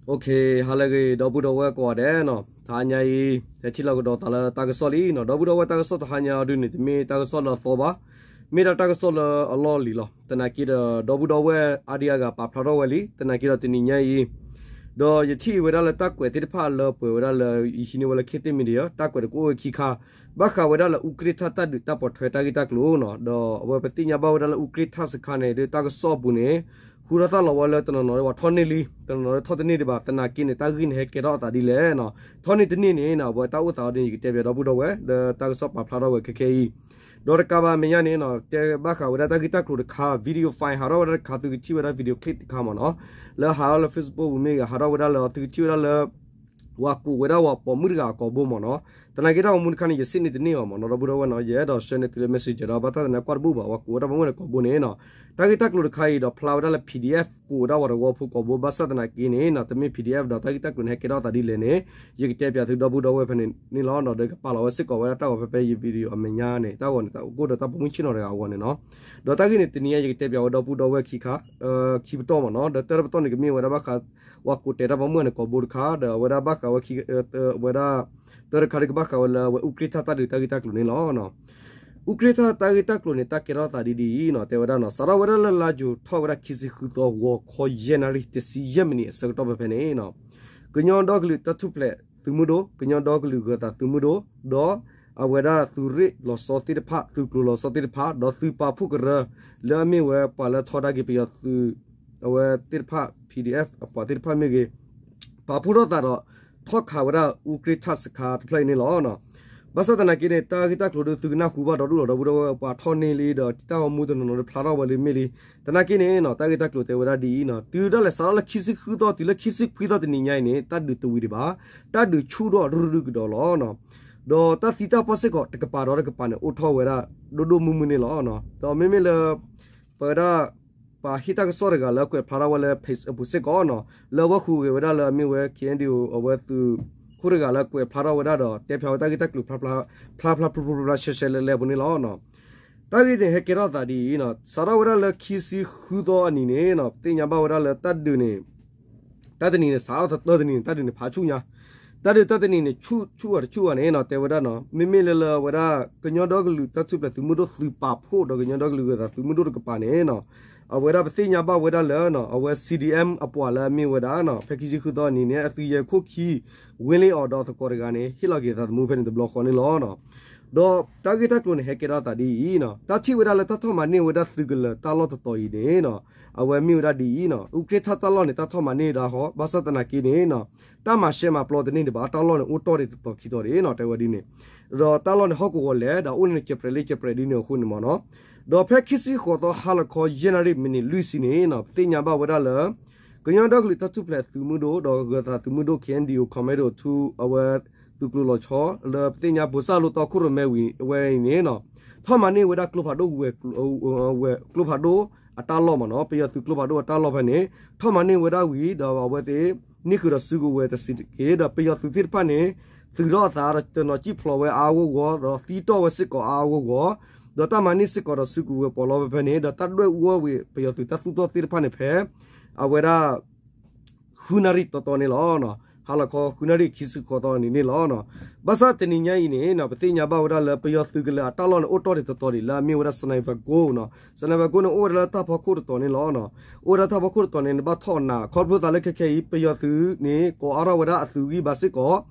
Okay, ဟါလၢအဂ့ၤ ဒီပုၢ်ဒီဝဲၢ်ကိးဂၤဒဲးနီၤ, တဟါညါအံၤ ဟဲထံၣ်လိာ်ကဒီးသးလၢတၢ်ကစီၣ်လံနီၤ, ဒီပုၢ်ဒီဝဲၢ် တၢ်ကစီၣ်တဟါညါအံၤဒုန့ၣ် တမ့ၢ်တၢ်ကစီၣ်လၢအသီဘၣ်, မ့ၢ်ဒၣ်တၢ်ကစီၣ်လၢအလီၢ်လံၤလီၤ. သနာ်က့ဒီး ဒီပုၢ်ဒီဝဲၢ်အါဒံအါဂၤပာ်ဖျါထီၣ်ဝဲလံ, သနာ်က့ဒီးတနံၤညါအံၤ ဒီးယထံၣ်ဝဲဒၣ်လၢတၢ်ကွဲးသ့ၣ်တဖၣ်လၢပှဲၤဝဲဒၣ်လၢ ယဟံးန့ၢ်ဝဲလၢ ခေတ်သစ် Media တၢ်ကွဲးတကအိၣ်ဝဲခံခါ ဘၣ်ဃးဝဲဒၣ်လၢ အူကြ့ၢ်ထၣ် တၢ်ဒုးတၢ်ပိာ်ထွဲတၢ်ဂ့ၢ်တၢ်ကျိၤနီၤ, ဒီးအဝဲပသ့ၣ်ညါဘၣ်ဝဲဒၣ်လၢ အူကြ့ၢ်ထၣ် စခါန့ၣ် ဒ်တၢ်ကစီၣ်အပူၤန့ၣ် ဟူထီၣ်သၣ်လီၤဝဲလၢတနီၤနီၤဒ်ပှၤထီၣ်န့ၢ်လံ, တနီၤနီၤဒ်ထီၣ်တန့ၢ်ဒံးဘၣ်, သနာ်က့န့ၣ် တၢ်ဂ့ၢ်န့ၣ်ဟဲကဲထီၣ်အသးဒ်လဲၣ်နီၤ, ထီၣ်န့ၢ်တန့ၢ်န့ၣ်နီၤ အဝဲတၢ်အိၣ်သးအီၤဒ်န့ၣ် ယကတဲပၠးဒီပုၢ်ဒီဝဲၢ် လၢတၢ်ကစီၣ်ပာ်ဖျါထီၣ်ဝဲခဲခဲအံၤ, ဒီးတကးဘၣ်အမဲာ်ညါန့ၣ်နီၤ တဲဘၣ်ဃးဝဲဒၣ်တၢ်ဂ့ၢ်တၢ်ကျိၤတခါ video file ဟးထီၣ်ဝဲဒၣ်တခါ သုကထံၣ်ဝဲဒၣ် video clip တခါမ့ၢ်နီၤ, လၢဟးထီၣ်လၢ Facebook ပူၤမ့ၢ်ဂ့ၤ ဟးထီၣ်ဝဲဒၣ်လၢ သုကထံၣ်ဝဲဒၣ်လၢ ပှၤကိးဝဲဒၣ်ပှၤပိာ်မုၣ်တဂၤအကိာ်ဘိမ့ၢ်နီၤ, သနာ်က့တၢ်ဂီၤမူတခါန့ၣ် ယစံးန့ၢ်တန့ၢ်ဘၣ်မ့ၢ်နီၤ ဒီပုၢ်ဒီဝဲၢ်နီၤ, ယအဲၣ်ဒိး share န့ၢ်သုလၢ messenger ဒီး ဘၣ်ဆၣ်သနာ်က့ကွၢ်တဘူၣ်ဘၣ် ပှၤကိးဝဲဒၣ်ပှၤပိာ်မုၣ်တဂၤအကိာ်ဘိန့ၣ်နီၤ, တၢ်ဂ့ၢ်တၢ်ကျိၤတခါအံၤဒီးဖျါဝဲဒၣ်လၢ PDF ကိးဝဲဒၣ်ပှၤတဝီဖိကိာ်ဘိ ဘၣ်ဆၣ်သနာ်က့န့ၣ်နီၤ တမ့ၢ် PDF ဒီးတၢ်ဂ့ၢ်တၢ်ကျိၤန့ၣ် ဟဲကဲထီၣ်သးဒ်လဲၣ်န့ၣ် ယကတဲပၠးသုဒီပုၢ်ဒီဝဲၢ်ဖဲန့ၣ်န့ၣ်လီၤ, ဒီးကပာ်လီၤဝဲစ့ၢ်ကီးဝဲဒၣ်တၢ်ဂီၤဖဲဖဲယ video အမဲာ်ညါန့ၣ် တၢ်ဂီၤန့ၣ် တၢ်အိၣ်ကိၣ်ဒီးတၢ်ပိာ်မုၣ်ဆ့ၣ်နီၤတဂၤအဂီၢ်န့ၣ်နီၤ, ဒီးတၢ်ဂ့ၢ်န့ၣ် တနံၤညါယကတဲပၠးဝဲဒီပုၢ်ဒီဝဲၢ်ခံခါ ခံပတီၢ်မ့ၢ်နီၤ, ဒီးတၢ်တပတီၢ်န့ၣ် ကမ့ၢ်ဝဲဒၣ်ဘၣ်ဃး ပှၤကိးတဲတၢ်ပိာ်မုၣ်န့ၣ်ကိာ်ဘိတခါ ဒီးအဝဲဒၣ်ဘၣ်ဃးဝဲ ဝဲဒၣ် တၢ်တခါဒ်ကဘၣ်ဃးဝဲလၢအဝဲအူကြ့ၢ်ထၣ်တၢ်ဒုးတၢ်ဂ့ၢ်တၢ်ကျိၤန့ၣ်လီၤ. အူကြ့ၢ်ထၣ်တၢ်ဂ့ၢ်တၢ်ကျိၤန့ၣ် တၢ်ကဲထီၣ်သးဒ်ဒ်အံၤနီၤ တဲဝဲဒၣ်နီၤ စးထီၣ်ဝဲဒၣ်လၢလါယူၤထီၣ်ဝဲဒၣ်ခံဆံဃုသီ ဂီၤခီယဲၢ်နၣ်ရံၣ် တဆံယဲၢ်မံးနံးအဆၢကတီၢ်ဖဲဖဲန့ၣ်နီၤ ကညီဒီကလုာ်တၢ်ထူၣ်ဖျဲးသုးမုၢ်ဒိၣ်, ကညီဒီကလုာ်ဂၢၤသးသုးမုၢ်ဒိၣ်, ဒီးအဝဲဒၣ်သုးရ့ၣ်လီၤဆီသ့ၣ်တဖၣ်, သုးကျိၤလီၤဆီသ့ၣ်တဖၣ်, ဒီးသုးပာ်ဖှိၣ်ကရၢ လၢအမ့ၢ်ဝဲပှၤလၢထီဒါက့ၤပယီၤသုး အဝဲသ့ၣ်တဖၣ် PDF အပှၤသ့ၣ်တဖၣ်မ့ၢ်ဂ့ၤ ပာ်ဖှိၣ်ထီၣ်သးဒီး ထီၣ်ခးဝဲဒၣ်အူကြ့ၢ်ထၣ်စခါတဖျၢၣ်အံၤန့ၣ်လီၤ. ဘၣ်ဆၣ်သနာ်က့န့ၣ် တၢ်ဂ့ၢ်တၢ်ကျိၤဒ်သုကနၢ်ဟူဘၣ်ဒီဒူၣ်လီၤ ဒီပုၢ်ဒီဝဲၢ် ပှၤထီၣ်န့ၢ်လံဒီး တၢ်ဂီၤမူတနီၤနီၤဒ်ဖျါထီၣ်ဝဲလံမ့ၢ်လံ, သနာ်က့န့ၣ်နီၤ တၢ်ဂ့ၢ်တၢ်ကျိၤတဲဝဲဒၣ်ဒ်အံၤနီၤ တုၤဒၣ်လဲာ်စးထီၣ်လၢခံဆံဃုသီ တုၤလၢခံဆံခွံသီတနံၤညါအံၤန့ၣ် တၢ်ဒုးတဝံၤဒံးဘၣ်, တၢ်ဒုးဆူၣ်ထီၣ်ဒူၣ်ဒူၣ်ကဒီးလီၤ. ဒီးတၢ်သံတၢ်ပှၢ်စ့ၢ်ကီးတကပၤဒီးတကပၤန့ၣ် အိၣ်ထီၣ်ဝဲဒၣ်ဒိၣ်ဒိၣ်မုၢ်မုၢ်န့ၣ်လီၤ. ဒီးမ့မ့ၢ်လၢ ပဝဲဒၣ် ပှၤဟ့ၣ်တၢ်ကစီၣ်တဂၤလၢကွဲးဖျါထီၣ်ဝဲလၢ page အပူၤစ့ၢ်ကီးနီၤ လၢအဝဲဟူးဂဲၤဝဲဒၣ်လၢအမ့ၢ်ဝဲ KNDO အဝဲသုးခိၣ်တဂၤလၢကွဲးဖျါထီၣ်ဝဲဒၣ်ဒီး တဲဖျါဝဲတၢ်ဂ့ၢ်တၢ်ကျိၤ ဖျါဖျါဖျါဖျါရှဲရှဲလဲၣ်လဲၣ်ပူၤန့ၣ်လီၤ. တၢ်ဂ့ၢ်န့ၣ် ဟဲကဲထီၣ်သးဒ်အံၤနီၤ စးထီၣ်ဝဲဒၣ်လၢခံဆံဃုသီအနံၤန့ၣ်နီၤ ပသ့ၣ်ညါဘၣ်ဝဲဒၣ်လၢတၢ်ဒုးန့ၣ် တၢ်တနံၤန့ၣ် စးထီၣ်တၢ်တနံၤန့ၣ် တၢ်ဒုးန့ၣ်ဖးဆူၣ်ညါ, တၢ်ဒုးတၢ်တနံၤန့ၣ် ဆူၣ်ဆူၣ်အီၤတဆူၣ်အီၤန့ၣ်နီၤ တဲဝဲဒၣ်နီၤ မ့မ့ၢ်လၢလၢဝဲဒၣ် ကညီဒီကလုာ်တၢ်ထူၣ်ဖျဲးသုးမုၢ်ဒိၣ်သုးပာ်ဖှိၣ် ဒီးကညီဒီကလုာ်ဂၢၤသးသုးမုၢ်ဒိၣ်တကပၤန့ၣ်နီၤ အဝဲဒၣ်ပသ့ၣ်ညါဘၣ်ဝဲဒၣ်လၢနီၤ အဝဲ CDM အပှၤလၢအမ့ၢ်ဝဲဒၣ်နီၤ ဖဲခံဆံဃုသီအနံၤန့ၣ် အသုးယဲၢ်ခိၣ်ခံ ဝ့လ့အီၤဒီးသကိးတဂၤန့ၣ် ဟ့ၣ်လီၤက့ၤသးသမူဖဲန့ၣ်တဘျီဃီန့ၣ်လီၤ. ဒီးတၢ်ဂ့ၢ်တၢ်ကျိၤန့ၣ် ဟဲကဲထီၣ်သးဒ်အံၤနီၤ တၢ်ထံၣ်ဝဲဒၣ်လၢတၢ်ထီၣ်မၤန့ၢ်ဝဲဒၣ်သုးကလၢၤတၢ်လီၢ်တတီၤအံၤန့ၣ်နီၤ အဝဲမ့ၢ်ဝဲဒၣ်ဒ်အံၤနီၤ အူကြ့ၢ်ထၣ်တၢ်လီၢ်န့ၣ် တၢ်ထီၣ်မၤန့ၢ်ဒၣ်ဃီ ဘၣ်ဆၣ်သနာ်က့န့ၣ်နီၤ တၢ်မၤရှဲမၤပျီတန့ၢ်ဒံးဘၣ် တၢ်လီၢ်န့ၣ် အိၣ်တီၢ်ဒံးတတီၤခံတီၤဒံးနီၤ တဲဝဲဒ်န့ၣ် ဒီးတၢ်လီၢ်န့ၣ် ဟီၣ်ကဝီၤလဲၣ် ဒီးအိၣ်န့ၣ် ကပြဲးလ့ကပြဲးဒ်န့ၣ်အဃိန့ၣ်မ့ၢ်နီၤ ဒီးဖဲခံဆံဃိးသီဟါလီၤခီယဲၢ်နၣ်ရံၣ်မံးနံးလွံၢ်ဆံန့ၣ်နီၤ ပသ့ၣ်ညါဘၣ်ဝဲဒၣ်လၢ ကညီဒီကလုာ်တၢ်ထူၣ်ဖျဲးသုးမုၢ်ဒိၣ် ဒီးဂၢၤသးသုးမုၢ်ဒိၣ် KNDO Commando ထူ အဝဲသုးကျိၤလီၤဆီ လၢပသ့ၣ်ညါဘိၣ်စၢ်လိတီခိၣ်ရိၣ်မဲဝံၤအဝဲအံၤန့ၣ်နီၤ ထီၣ်မၤန့ၢ်ဝဲဒၣ်ကျိဖးဒိၣ်ဝဲၤ ဝဲၤ ကျိဖးဒိၣ်အတၢ်လီၢ်မ့ၢ်နီၤ ပယီၤသုးကျိဖးဒိၣ်အတၢ်လီၢ်ဖဲန့ၣ် ထီၣ်မၤန့ၢ်ဝဲဒၣ်ဝံၤ ဒီးအဝဲသ့ၣ် န့ၢ်ဃုာ်ဒီးစုကဝဲၤတဆံးတက့ၢ် ဒီးပယီၤသုးသ့ၣ်တဖၣ်န့ၣ် သုးထီၣ်အသးဒီးတနီၤစံၣ်ဖျိးဝဲအါအါဂီၢ်ဂီၢ် ဒီးသံတီၢ်ဝဲစ့ၢ်ကီးအါအါဂီၢ်ဂီၢ် ဒီးတၢ်မၤန့ၢ်စ့ၢ်ကီးဒီးစုကဝဲၤပီးလီဖဲဖဲန့ၣ် ဒီးတၢ်ဒွဲၣ်အူဝဲပယီၤသုးတၢ်သူၣ်ထီၣ်သ့ၣ်တဖၣ်န့ၣ်ဖဲ အဝဲဒၣ် ဃုနၣ်ရံၣ်တီတီန့ၣ်လီၤ. ဟါလီၤခီဃုနၣ်ရံၣ်ခံဆံဃိးသီန့ၣ်န့ၣ်လီၤ. ဘၣ်ဆၣ်တနံၤညါအံၤန့ၣ် ပသ့ၣ်ညါဘၣ်ဝဲဒၣ်လၢပယီၤသုးကလၢၤအတၢ်လီၢ်န့ၣ် အိၣ်တီၢ်ဒံးတတီၤဒံး လၢအမ့ၢ်ဝဲဒၣ် sniper goal နီၤ sniper goal န့ၣ် အိၣ်ဝဲဒၣ်လၢတၢ်ဖီခိၣ်တတီၤန့ၣ်လီၤ. အိၣ်ဝဲဒၣ်တၢ်ဖီခိၣ်တတီၤန့ၣ် နဘၣ်ထီၣ်နၢ် ခီဖျိသးလၢခဲခဲအံၤ ပယီၤသုးန့ၣ် ကိးအါထီၣ်ဝဲဒၣ်အသုးဂံၢ်ဘါစ့ၢ်ကီး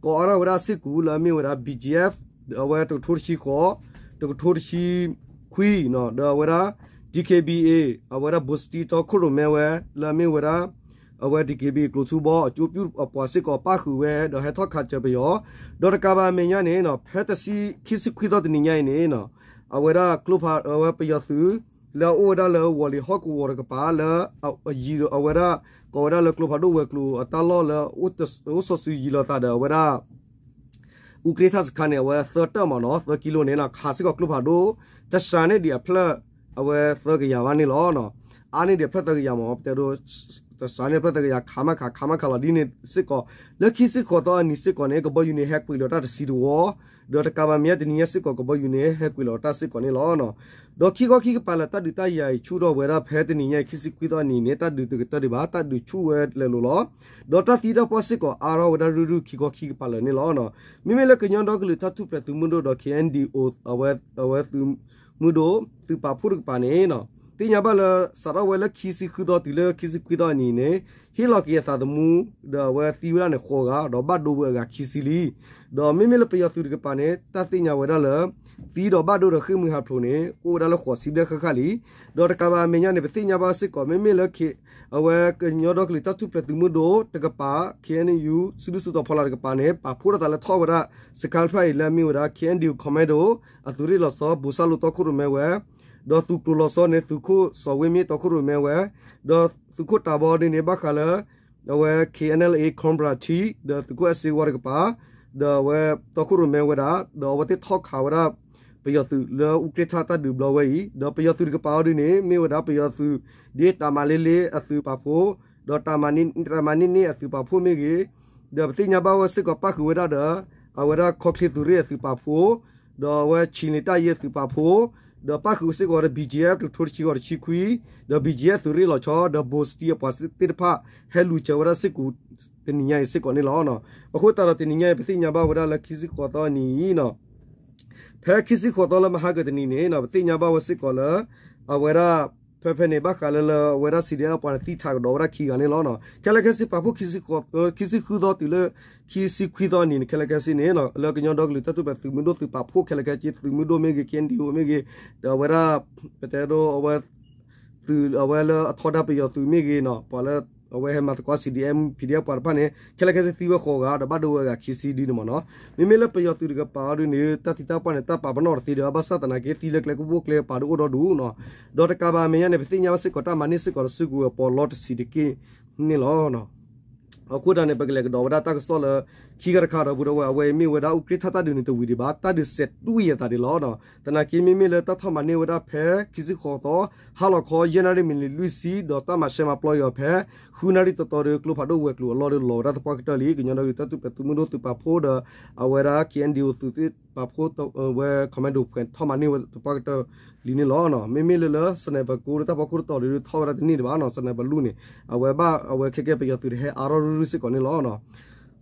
ကိးအါထီၣ်ဝဲဒၣ်အစ့ၢ်ကီးလၢအမ့ၢ်ဝဲဒၣ် BGF အဝဲတကထိတဆံဃိး တကထိတဆံခွံနီၤ ဒီးအဝဲဒၣ် DKBA အဝဲဒၣ်ဘိၣ်စတံတီခိၣ်ရိၣ်မဲဝဲ လၢအမ့ၢ်ဝဲဒၣ် အဝဲ DKBA ကျိၤထူဘီ အကၠိပၠူၣ်အပှၤစ့ၢ်ကီးပၣ်ဃုာ်ဝဲ ဒီးဟဲထီၣ်ခးစၢၤပယီၤ ဒီးတကးဘၣ်အမဲာ်ညါန့ၣ်နီၤ ဖဲတဆံခံဆံခွံသီတနံၤညါအံၤန့ၣ်နီၤ အဝဲဒၣ်ကျိဖး အဝဲပယီၤသုး လၢအအိၣ်ဝဲဒၣ်လၢဝီၤလံၤဟီၣ်ကဝီၤတကပၤ လၢအယံၤအဝဲဒၣ် ကိးဝဲဒၣ်လၢကျိဖးဒိၣ်ဝဲၤကျိၤအတၢ်လီၢ်လၢ အိၣ်စီၤစုၤယံၤလီၤသးဒီးအဝဲဒၣ် အူကြ့ၢ်ထၣ်စခါန့ၣ် အဝဲသၢတၢၣ်မးနီၤ သၢကံလိန့ၣ်နီၤ ခးစ့ၢ်ကီးကျိဖးဒိၣ် တစှၤန့ၢ်ဒံးအဖျၢၣ် အဝဲသၢကယၤဘၣ်န့ၣ်လီၤ. အါန့ၢ်ဒံးအဖျၢၣ်သၢကယၤမး ပတဲဒိ တစးန့ၣ်ဖျၢၣ်သကယၤခါမးခး ခါမးခးလီၤဒ်န့ၣ်စ့ၢ်ကီး, လၢခံစ့ၢ်ကီးသီအနံၤစ့ၢ်ကီးန့ၣ် ကဘီယူၤန့ၣ်ဟဲကွံာ်လီၤတၢ်တဆံတဝီ, ဒီးတကးဘၣ်မဲာ်ညါတနံၤညါစ့ၢ်ကီး ကဘီယူၤန့ၣ်ဟဲကွံာ်လီၤတၢ်စ့ၢ်ကီးန့ၣ်လီၤ. ဒီးခံခီခံကပၤလၢာ် တၢ်ဒုးတၢ်ယၤအံၤဆူၣ်ထီၣ်ဝဲဒၣ်ဖဲတနံၤညါအံၤ ခံဆံခွံသီအနံၤန့ၣ် တၢ်ဒုးတကတၢၢ်ဒံးဘၣ် တၢ်ဒုးဆူၣ်ဝဲလဲၤလိၤလီၤ. ဒီးတၢ်သံတၢ်ပှၢ်စ့ၢ်ကီးအါထီၣ်ဝဲဒၣ်ရုၢ်ရုၢ် ခံခီခံကပၤလၢာ်န့ၣ်လီၤ. မ့မ့ၢ်လၢကညီဒီကလုာ်တၢ်ထူၣ်ဖျဲးသုးမုၢ်ဒိၣ်ဒီး KNDO အဝဲသုးမုၢ်ဒိၣ် သုးပာ်ဖှိၣ်တကပၤန့ၣ် သ့ၣ်ညါဘၣ်လၢ စးထီၣ်ဝဲလၢခံဆံဃုသီတုၤလၢခံဆံခွံသီအနံၤန့ၣ် ဟ့ၣ်လီၤက့ၤအသးသမူ ဒီးအဝဲသံဝဲဒၣ်န့ၣ်ဃိးဂၤ ဒီးဘၣ်ဒိဝဲအဂၤခံဆံလံ. ဒီးမ့မ့ၢ်လၢပယီၤသုးတကပၤန့ၣ် တၢ်သ့ၣ်ညါဝဲဒၣ်လၢ သံဒီးဘၣ်ဒိဒီးဃ့ၢ်မှံဟးဖျိးန့ၣ် အိၣ်ဝဲဒၣ်လၢဃိးဆံဘျဲၣ်ဃၣ်ဃၣ်လံ. ဒီးတကးဘၣ်အမဲာ်ညါန့ၣ် ပသ့ၣ်ညါဘၣ်စ့ၢ်ကီး မ့မ့ၢ်လၢ အဝဲကညီဒီကလုာ်တၢ်ထူၣ်ဖျဲးသုးမုၢ်ဒိၣ်တကပၤ KNU စုဒုၣ်စုတီၤဖီလာ်တကပၤန့ၣ် ပာ်ဖှိၣ်ထီၣ်သးလၢထီၣ်ဝဲဒၣ် စခါတဖၣ်အံၤလၢအမ့ၢ်ဝဲဒၣ် KNDO Commando အသုးရ့ၣ်လီၤဆီ ဘိၣ်စၣ်လိတီခိၣ်ရိၣ်မဲဝဲ ဒီးသုးကျိၤလီၤဆီန့ၣ် သုးခိၣ်စီၤဝ့မ့ၢ်တီခိၣ်ရိၣ်မဲဝဲ, ဒီးသုးခိၣ်တးဘီဒ်န့ၣ် ဘၣ်ဃးလၢ အဝဲ KNLA Cobra ထံ ဒီးသုးခိၣ်အဲၣ်စ့ဝါတကပၤ ဒီးအဝဲတီခိၣ်ရိၣ်မဲဝဲဒၣ် ဒီးအဝဲသ့ၣ်ထီၣ်ခးဝဲဒၣ် ပယီၤသုးလၢအူးကြ့ၢ်ထၣ်တၢ်ဒုးဘျီဝဲအံၤ ဒီးပယီၤသုးတကပၤအီၤဒ်န့ၣ် မ့ၢ်ဝဲဒၣ်ပယီၤသုး ဒ်တၢ်မၤလ့လ့အသုးပာ်ဖှိၣ် ဒီးတၢ်မၤန့ၢ်န့ၢ်အသုးပာ်ဖှိၣ်မ့ၢ်ဂ့ၤ, ဒီးပသ့ၣ်ညါဘၣ်ဝဲစ့ၢ်ကီးပၣ်ဃုာ်ဝဲဒၣ်ဒီး အဝဲဒၣ်ခီချ့သုးရ့ၣ်အသုးပာ်ဖှိၣ်, ဒီးအဝဲဆံလ့ၤတၢ်ယ့အသုးပာ်ဖှိၣ်, ဒီးပၣ်ဃုာ်စ့ၢ်ကီးဒီး BGF တကထိတဆံဃိးတဆံခွံ, ဒီး BGF သုးရ့ၣ်လီၤဆီ ဒီးဘိၣ်စတံအပှၤသ့ၣ်တဖၣ် ဟဲလူၤစၢၤဝဲဒၣ်စ့ၢ်ကီး တနံၤညါအံၤစ့ၢ်ကီးန့ၣ်လီၤ. အဃိသတးဒီးတနံၤညါအံၤ ပသ့ၣ်ညါဘၣ်ဝဲဒၣ်လၢခံဆံဃိးသီအနံၤအံၤ ဖဲခံဆံဃိးသီလၢမဟါကတနံၤန့ၣ် ပသ့ၣ်ညါဘၣ်ဝဲစ့ၢ်ကီးလၢ အဝဲဒၣ် ဖဲဖဲန့ၣ် ဘၣ်ဃးလၢလၢအဝဲဒၣ် CDF အပှၤန့ၣ် သံထးကဒီးဝဲဒၣ်ခံဂၤန့ၣ်လီၤ. ခဲလၢာ်ခဲဆ့ပာ်ဖှိၣ် ခံဆံဃုသီတုၤလၢ ခံဆံခွံသီအနံၤန့ၣ် ခဲလၢာ်ခဲဆ့န့ၣ် လၢကညီဒီကလုာ်တၢ်ထူၣ်ဖျဲးသုးမုၢ်ဒိၣ်သုးပာ်ဖှိၣ်ခဲလၢာ်ခဲဆ့ သုးမုၢ်ဒိၣ်မ့ၢ်ဂ့ၤ KNDO မ့ၢ်ဂ့ၤ ဒီးအဝဲဒၣ် ပတဲဒိအဝဲ သုးအဝဲလၢအထီဒါပယီၤသုးမ့ၢ်ဂ့ၤနီၤ ပှၤလၢအဝဲဟဲမၤသကိး CDM PDF ပှၤတဖၣ်န့ၣ် ခဲလၢာ်ခဲဆ့သံဝဲဃိးဂၤ ဒီးဘၣ်ဒိဝဲအဂၤခံဆံဒ်န့ၣ်မ့ၢ်နီၤ. မ့မ့ၢ်လၢပယီၤသုးတကပၤအီၤဒ်န့ၣ် တၢ်သံတၢ်ပှၢ်န့ၣ် တၢ်ပာ်ပနီၣ်တသ့ဒီး ဘၣ်ဆၣ်သနာ်က့သံလၢကျဲကပိာ်ကျဲကပၤဒီးအိၣ်ဒီဒူၣ်နီၤ. ဒီးတကးဘၣ်အမဲာ်ညါန့ၣ် ပသ့ၣ်ညါဘၣ်စ့ၢ်ကီးတၢ်မၤန့ၢ်စ့ၢ်ကီးဒီးစုကဝဲၤပီးလီတဆံးတက့ၢ်န့ၣ်လီၤ. အဃိသတးန့ၣ် ပကလဲၤကဒီးဝဲဒၣ်တၢ်ကစီၣ်လၢ ခံခါတခါဒီးပူၤဒီးဝဲ အဝဲအံၤမ့ၢ်ဝဲဒၣ်အူးကြ့ၢ်ထၣ်တၢ်ဒုးန့ၣ် တဝံၤဒံးဘၣ် တၢ်ဒုးစဲးတွံၢ်အသးဒံးလီၤ. သနာ်က့မ့မ့ၢ်လၢတၢ်ထီၣ်မၤန့ၢ်ဝဲဒၣ်ဖဲခံဆံဃိးသီ ဟါလီၤခီယဲၢ်နၣ်ရံၣ်မံးနံးလွံၢ်ဆံ ဒီးတၢ်မၤရှဲမၤပျီအီၤဖဲ ဃုနၣ်ရံၣ်တီတီဒီး ကျိဖးဒိၣ်ဝဲၤကျိၤအလီၢ်ဒီးလီၤဝဲဒၣ်သပှၢ်ကတၢၢ်လံ ကညီဒီကလုာ်တၢ်ထူၣ်ဖျဲးသုးမုၢ်ဒိၣ်သုးပာ်ဖှိၣ်ဒီး အဝဲဒၣ် KNDO သုးသ့ၣ်ပာ်ဖှိၣ်ဝဲ commando ဖဲထီၣ်မၤန့ၢ်ဝဲသပှၢ်ကတၢၢ်လံန့ၣ်လီၤ. မ့မ့ၢ်လၢလၢ sniper ကိးလၢတၢ်ဖီခိၣ်တတီၤဒီး ထီၣ်ဝဲဒၣ်တန့ၢ်ဒံးဘၣ်နီၤ sniper လူန့ၣ် အဝဲဘၣ်အဝဲခဲကဲပယီၤသုးတဟဲအါထီၣ်ရုၢ်ရုၢ်စ့ၢ်ကီးန့ၣ်လီၤ.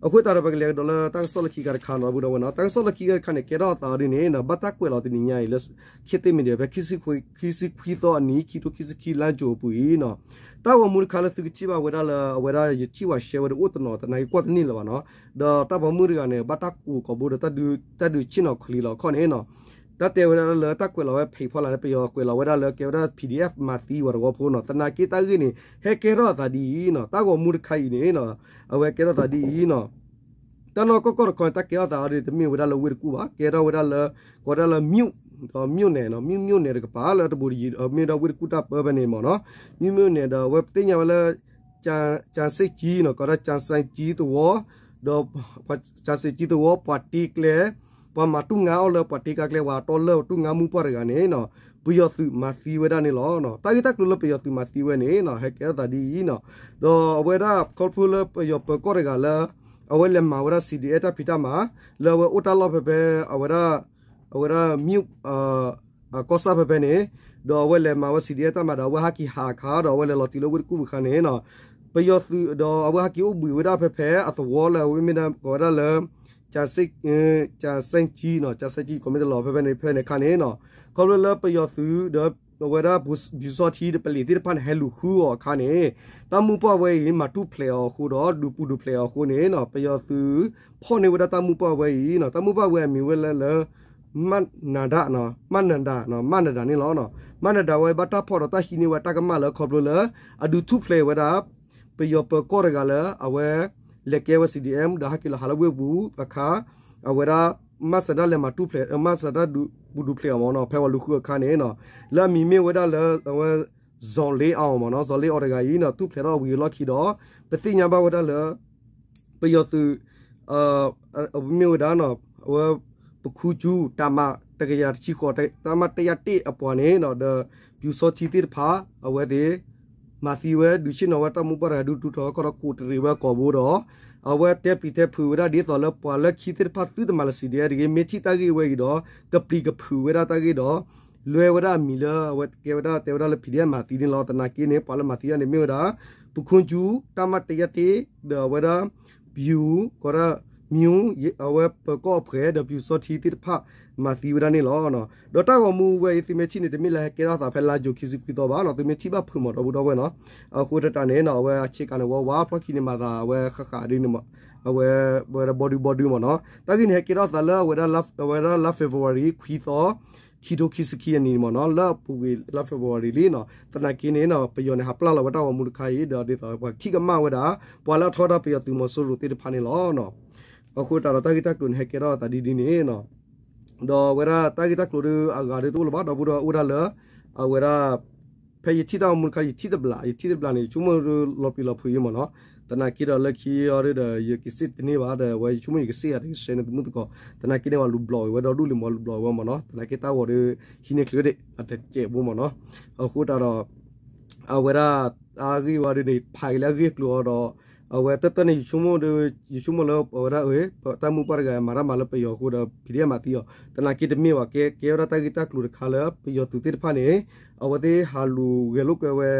အဃိသတးဒီးပကလဲၤကဒီးလၢတၢ်ကစီၣ်လၢခံခါတခါနီၤ ပူၤဒီးဝဲနီၤ တၢ်ကစီၣ်လၢခံခါတခါန့ၣ် ကဲထီၣ်အသးအီၤဒ်န့ၣ် ဘၣ်တၢ်ကွဲးလီၤတနံၤညါအံၤလၢ ခ့သ့ၣ်မံၤဒဲး ဖဲခံဆံခွံသီအနံၤ ခံထိခံဆံခံလါကၠိၤအပူၤအံၤနီၤ တၢ်ဂီၤမူတခါလၢသုကထံၣ်ဘၣ်ဝဲဒၣ်လၢအဝဲဒၣ်ယထံၣ်ဝဲရှဲဝဲဒီးအိၣ်တနီၤ သနာ်က့ကွၢ်တန့ၢ်လၢၤဘၣ်နီၤ ဒီးတၢ်ပိာ်မုၣ်တဂၤန့ၣ် ဘၣ်တၢ်ကိးကိးဘိဒီး တၢ်ဒုးဆ့ၣ်နီၤချံလီၤခီၣ်န့ၣ်နီၤ တၢ်တဲဝဲဒၣ်လၢတၢ်ကွဲးလီၤဝဲ page ဖီလာ်န့ၣ် ပယီၤကွဲးလီၤဝဲဒၣ်လၢကဲဝဲဒၣ် PDF မၤသံဝဲတဝီဖိနီၤ သနာ်က့တၢ်ဂ့ၢ်န့ၣ် ဟဲကဲထီၣ်အသးဒ်အံၤနီၤ တၢ်ဂီၤမူတခါအံၤန့ၣ်နီၤ အဝဲကဲထီၣ်သးဒ်အံၤနီၤ တၢ်နီၢ်ကီၢ်ကီၢ်တခီန့ၣ် တၢ်ကဲထီၣ်သးအီၤဒ်န့ၣ် တမ့ၢ်ဝဲဒၣ်လၢဝ့ၢ်တကူၣ်ဘၣ် ကဲထီၣ်ဝဲဒၣ်လၢ ကိးဒၣ်လၢ မြို့ ဒီး မြို့နယ် နီၤ မြို့ မြို့နယ် တကပၤလၢတဘူးတယံၤ မ့ၢ်ဒၣ်ဝ့ၢ်တကူၣ်တၢ်ပၢဖဲန့ၣ်မ့ၢ်နီၤ မြို့ မြို့နယ် ဒီးအဝဲပသ့ၣ်ညါဝဲလၢ ကၠၣ်စ့ၣ်ကၠံနီၤ ကိးဒၣ်ကၠၣ်စ့ၣ်ကၠံသဝီ ဒီး ကၠၣ်စ့ၣ်ကၠံသဝီ ပှၤတ့ကျဲ ပှၤမၤတူၢ်ငါအီၣ်လၢပှၤတ့ကါကျဲ ပှၤတီလၢအတူၢ်ငါမူပှၢ်တဂၤန့ၣ်နီၤ ပယီၤသုးမၤသံဝဲဒၣ်န့ၣ်လီၤ. တၢ်ဂ့ၢ်တၢ်ကျိၤလၢပယီၤသုးမၤသံဝဲန့ၣ်နီၤ ဟဲကဲထီၣ်သးဒ်အံၤနီၤ ဒီးအဝဲဒၣ်ခီဖျိလၢပယီၤပၢၤကီၢ်တဂၤလၢ အဝဲလဲၤမၤဝဲဒၣ် CDF တၢ်ဖံးတၢ်မၤ လၢအဝဲအိၣ်တၢ်လီၢ်ဖဲဖဲ အဝဲဒၣ် အဝဲဒၣ် မြို့ ကီၢ်ဆၣ်ဖဲဖဲန့ၣ် ဒီးအဝဲလဲၤမၤဝဲ CDF တၢ်မၤဒီး အဝဲဟဲက့ၤဟးအခါဒီး အဝဲလဲၤလီၤတုၤလၢဝ့ၢ်တကူၣ်ပူၤအခါန့ၣ်နီၤ ပယီၤသုးဒီးအဝဲဟဲက့ၤအိၣ်ဘှံးဝဲဒၣ်ဖဲဖဲအသဝီလၢအဝဲမ့ၢ်ဒၣ်ကိးဝဲဒၣ်လၢ ကၠၣ်စ့ၣ်ကၠံနီၤ ကၠၣ်စ့ၣ်ကၠံ ကိးမ့ၢ်တလီၤဖဲဖဲန့ၣ် ဖဲန့ၣ်အခါန့ၣ်နီၤ ခီဖျိလၢပယီၤသုးဒီး အဝဲဒၣ်ပျူစောထီးဒီးပလံးသ့ၣ်တဖၣ်န့ၣ် ဟဲလူၤဃုအီၤအခါန့ၣ် တၢ်မုၢ်ပှၢ်ဝဲအံၤ မၤတူၢ်ဖျဲးအီၤအဃိဒီး ဒုးပူၤဒုးဖျဲးအီၤအဃိန့ၣ်နီၤ ပယီၤသုး ဖီၣ်န့ၢ်ဝဲဒၣ်တၢ်မုၢ်ပှၢ်ဝဲအံၤနီၤ တၢ်မုၢ်ပှၢ်ဝဲအမံၤဝဲလၢလၢ မၣ်နၤဒၣ် မၣ်နၤဒၣ် မၣ်နၤဒၣ်န့ၣ်လီၤ. မၣ်နၤဒၣ်ဝဲဘၣ်တၢ်ဖီၣ်ဒီးတၢ်ဟံးန့ၢ်ဝဲတၢ်ကမၣ်လၢခီဖျိလၢ အဒုးထူၣ်ဖျဲးဝဲဒၣ် ပယီၤပၢၤကီၢ်တဂၤလၢ အဝဲ လဲၤကဲဝဲ CDM ဒီးဟဲက့ၤလီၤဟးလၢဝ့ၢ်ပူၤအခါ အဝဲဒၣ် မၣ်စၢၤဒၣ်လဲၤမၤတူၢ်ဖျဲး မၣ်စၢၤဒၣ်ဒုးပူၤဒုးဖျဲးအီၤမ့ၢ်နီၤ ဖဲဝဲလူၤဃုအခါန့ၣ်နီၤ လၢအမံၤမ့ၢ်ဝဲဒၣ်လၢ အဝဲ ဇော်လေးအောင် မ့ၢ်နီၤ ဇော်လေးအောင် တဂၤအံၤနီၤ ထူၣ်ဖျဲးထီၣ်ဝံၤအလီၢ်ခံဒီး ပသ့ၣ်ညါဘၣ်ဝဲဒၣ်လၢ ပယီၤသုး မ့ၢ်ဝဲဒၣ်နီၤ အဝဲ ပခူကၠူ တၢ်မၤတကယၤတဆံဃိး တၢ်မၤတကယၤတ့ၢ်အပှၤန့ၣ်နီၤ ဒီး ပျူစောထီးသ့ၣ်တဖၣ် အဝဲသ့ၣ် မၤသံဝဲ ဒုးဆ့ၣ်နီၤဝဲတၢ်မူပှၢ်တဂၤ ဒုးတူၢ်ထီၣ်ဝဲခီဒီး ကိးတရံးဝဲကိာ်ဘိဒီး အဝဲတဲပျံၤတဲဖုးဝဲဒၣ်ဒ်သိးလၢပှၤလၢခံသ့ၣ်တဖၣ်သုတမၤလၢၤစံးဒဲးတဂ့ၤ မ့ၢ်ထံၣ်တၢ်ဂ့ၢ်ဝဲအံၤဒီး ကပျံၤကဖုးဝဲဒၣ်တၢ်ဂ့ၢ်ဒီး လွဲဝဲဒၣ်အမံၤလၢအဝဲကဲဝဲဒၣ်တဲဝဲဒၣ်လၢ ဖံးဒဲး မၤသံန့ၣ်လီၤ. သနာ်က့န့ၣ် ပှၤလၢမၤသံတၢ်န့ၣ်မ့ၢ်ဝဲဒၣ် ပူၤခိၣ်ကၠူ တၢ်မၤတယၢ်တ့ၢ် ဒီးအဝဲဒၣ် ပျူၤ ကိးဒၣ် မၠူ အဝဲပၢၤကီၢ်အဖှဲး ဒီးပျူၤစီထံသ့ၣ်တဖၣ် မၤသံဝဲဒၣ်န့ၣ်လီၤ. ဒီးတၢ်ဂီၤမူဝဲအံၤ သုမ့ၢ်ထံၣ်န့ၣ် တမ့ၢ်လၢဟဲကဲထီၣ်သးဖဲလါယူၤခံဆံခွံသီဘၣ်နီၤ သုမ့ၢ်ထံၣ်ဘၣ်ဖုးမး ဒီပုၢ်ဒီဝဲၢ်နီၤ. အဃိသတးန့ၣ်နီၤ အဝဲအဆ့ကၤန့ၣ် ဝးဝးဖျီၣ်ခံန့ၣ် မၤသးအဝဲဃၣ်ဃၣ်ဒ်န့ၣ် အဝဲ ဝဲဒၣ်ဘီဒုဘီဒုမးနီၤ. တၢ်ဂ့ၢ်န့ၣ် ဟဲကဲထီၣ်သးလၢအဝဲဒၣ် အဝဲဒၣ်လါ February ခွံသီ ခံထိခံဆံခံအနံၤမးနီၤ လၢအပူၤကွံာ်လါ February လံနီၤ. သနာ်က့န့ၣ်နီၤ ပယီၤန့ၣ် ဟးပျၢ်လီၤဝဲတၢ်ဂီၤမူတခါအံၤ ဒီးဒ်သိးပှၤထံၣ်ကမၣ်ဝဲဒၣ် ပှၤလၢအထီဒါပယီၤသုးမီၤစိရိၤသ့ၣ်တဖၣ်န့ၣ်လီၤ. အဃိသတးဒီး တၢ်ဂ့ၢ်တၢ်ကျိၤန့ၣ် ဟဲကဲထီၣ်သးဒ်ဒ်န့ၣ်နီၤ. ဒီးအဝဲဒၣ်တၢ်ဂ့ၢ်တၢ်ကျိၤဒီး အဂၤဒီးတအိၣ်လၢၤဘၣ် ဒီပုၢ်ဒီဝဲၢ် အိၣ်ဒၣ်လၢ အဝဲဒၣ် ဖဲယထံၣ်တၢ်ဂီၤမူတခါ ယထံၣ်တဘျး ယထံၣ်တဘျးန့ၣ် ယဆိကမိၣ်ဒီးလီၤပျံၤလီၤဖုးယံမးနီၤ. သနာ်က့ဒီးလၢခံအီၤဒီး ယကစ့ၣ်တန့ၢ်ဘၣ်ဒီး အဝဲယဆိကမိၣ်ယကစ့ၣ်ယၤဒီး ယဆှဲန့ၣ်သမုၣ်သကိး သနာ်က့န့ၣ် ပှၤလူၤဘျီၣ်ဝဲဒီဒူၣ်လံမး လူၤဘျီၣ်ဝဲမးနီၤ. သနာ်က့တၢ်ဂီၤဒီး ဟံးန့ၢ်ချုးဒံး အတစဲးဖိမးနီၤ. အဃိသတးဒီး အဝဲဒၣ် အဂ့ၢ်ဝဲဒၣ်န့ၣ် ဖးက့ၤလၢအဂ့ၢ်အကျိၤအီၤဒီး အဝဲတၢ်တၢ်န့ၣ် ယဆိကမိၣ်ဒီး ယဆိကမိၣ်လၢအဝဲဒၣ် တၢ်မူပှၢ်တဂၤမၤတၢ်မၤလၢပယီၤအဃိဒီး ဖံးဒဲး မၤသံအီၤ သနာ်က့တမ့ၢ်ဘၣ် ကဲ ကဲဝဲဒၣ်တၢ်ဂ့ၢ်တၢ်ကျိၤတခါလၢ ပယီၤသုးသ့ၣ်တဖၣ်န့ၣ် အဝဲသ့ၣ်ဟးလူၤဂဲၤလိာ်ကွဲဝဲ ဒ်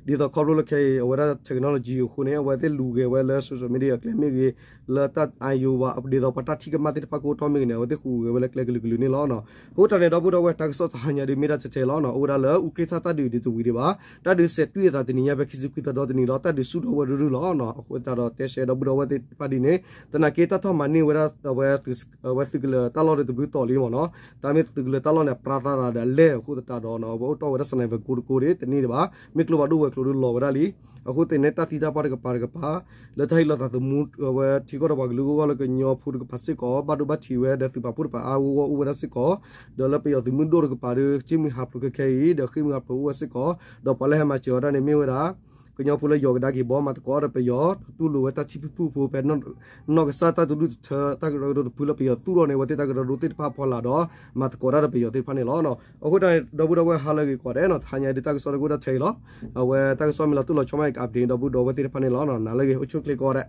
သိးခီဖျိလၢခဲအံၤ အဝဲဒၣ် technology အဃိန့ၣ် အဝဲသ့ၣ်လူၤဂဲၤဝဲလၢ social media အကျဲမ့ၢ်ဂ့ၤ လၢတၢ်အါယိဘၣ် ဒ်သိးပှၤတၢ်ထံၣ်ကမၣ်သ့ၣ်တဖၣ်ကအိၣ်ထီၣ်မ့ၢ်ဂ့ၤန့ၣ် အဝဲသ့ၣ်ဟူးဂဲၤဝဲလၢကျဲကလုာ်ကလုာ်န့ၣ်လီၤ. အဃိသတးန့ၣ် ဒီပုၢ်ဒီဝဲၢ် တၢ်ကစီၣ်တဟါညါဒုးမ့ၢ်ဒၣ်ထဲထဲလီၤ. အိၣ်ဝဲဒၣ်လၢ အူးကြ့ၢ်ထၣ်တၢ်ဒုးဒ်တဝံၤဒံးဘၣ် တၢ်ဒုးစဲးတွံၢ်အသးတနံၤညါဖဲခံဆံခွံသီဒီတနံၤလီၤ. တၢ်ဒုးဆူၣ်ထီၣ်ဝဲရုၢ်ရုၢ်လီၤ. အဃိသတးဒီး တဲရှဲဒီပုၢ်ဒီဝဲၢ်သ့ၣ်တဖၣ်ဒ်န့ၣ် သနာ်က့တၢ်ထီၣ်မၤန့ၢ်ဝဲဒၣ် အဝဲသုးကလၢၤတၢ်လီၢ်ဒီးတဘျုးတီၤလံမးနီၤ. တၢ်မ့ၢ်သုးကလၢၤတၢ်လီၢ်န့ၣ် ပြါသးသးဒီးအလဲၢ်အဃိသတးဒီး အဝဲအိၣ်တီၢ်ဝဲဒၣ် sniper ကိးတကိးဒ်တန့ၢ်ဒံးဘၣ်. မ့ၢ်ကျိဖးဒိၣ်ဝဲၤကျိၤဒီးလီၤဝဲဒၣ်လံ. အဃိသတးန့ၣ် တၢ်သံတၢ်ပှၢ်တကပၤတကပၤ လၢတၢ်ဟ့ၣ်လီၤသးသမူ အဝဲထံကီၢ်ဒီးပှၤကလုာ်အဂီၢ်လၢကညီဖိတကပၤစ့ၢ်ကီး ဘၣ်ဒိဘၣ်ထံးဝဲဒီးသုးပာ်ဖှိၣ်တကပၤအါအါဂီၢ်ဂီၢ်အိၣ်ဝဲဒၣ်စ့ၢ်ကီး ဒီးလၢပယီၤသုးမုၢ်ဒိၣ်တကပၤဒီး ဃ့ၢ်မှံဟးဖျိးခဲခဲအံၤ ဒီးဃ့ၢ်မှံဟးဖျိးအိၣ်ဝဲစ့ၢ်ကီး ဒီးပှၤလၢဟဲမၤစၢၤဝဲဒၣ်န့ၣ်မ့ၢ်ဝဲဒၣ် ကညီဖိလၢယီၤကဒါက့ၤဘီမၤသကိးဒီးပယီၤ ဒီးတူၢ်လိာ်ဝဲတၢ်ထံၣ်ဖုၣ်ဖုၣ်ဖိဖဲ နီၢ်ကစၢ်တၢ်တဒူၣ်တထၢ တၢ်ကရၢကရိတဖုလၢပယီၤသူၣ်ထီၣ်န့ၣ် အဝဲသ့ၣ်တၢ်ကရၢကရိသ့ၣ်တဖၣ်ဖီလာ်ဒီး မၤသကိးတၢ်ဒီးပယီၤသ့ၣ်တဖၣ်န့ၣ်လီၤ. အဃိတၢ်ဒီပုၢ်ဒီဝဲၢ်ဟါလၢအဂ့ၤကိးဂၤဒဲးနီၤ တဟါညါဒ်တၢ်ကစီၣ်တအိၣ်ဒၣ်ထဲအံၤလီၤ. အဝဲတၢ်ကစီၣ်မ့ၢ်လီၤတိၢ်လီၤဆီမးက update ဒီပုၢ်ဒီဝဲၢ်သ့ၣ်တဖၣ်န့ၣ်လီၤ. နၤလၢအဂ့ၤ အိၣ်ဆူၣ်အိၣ်ချ့ကိးဂၤဒဲး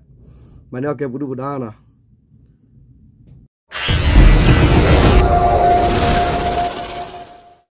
မၤန့ၢ်အီၣ်ကဲပူၤဒုၣ်ပူၤဒါနီၤ.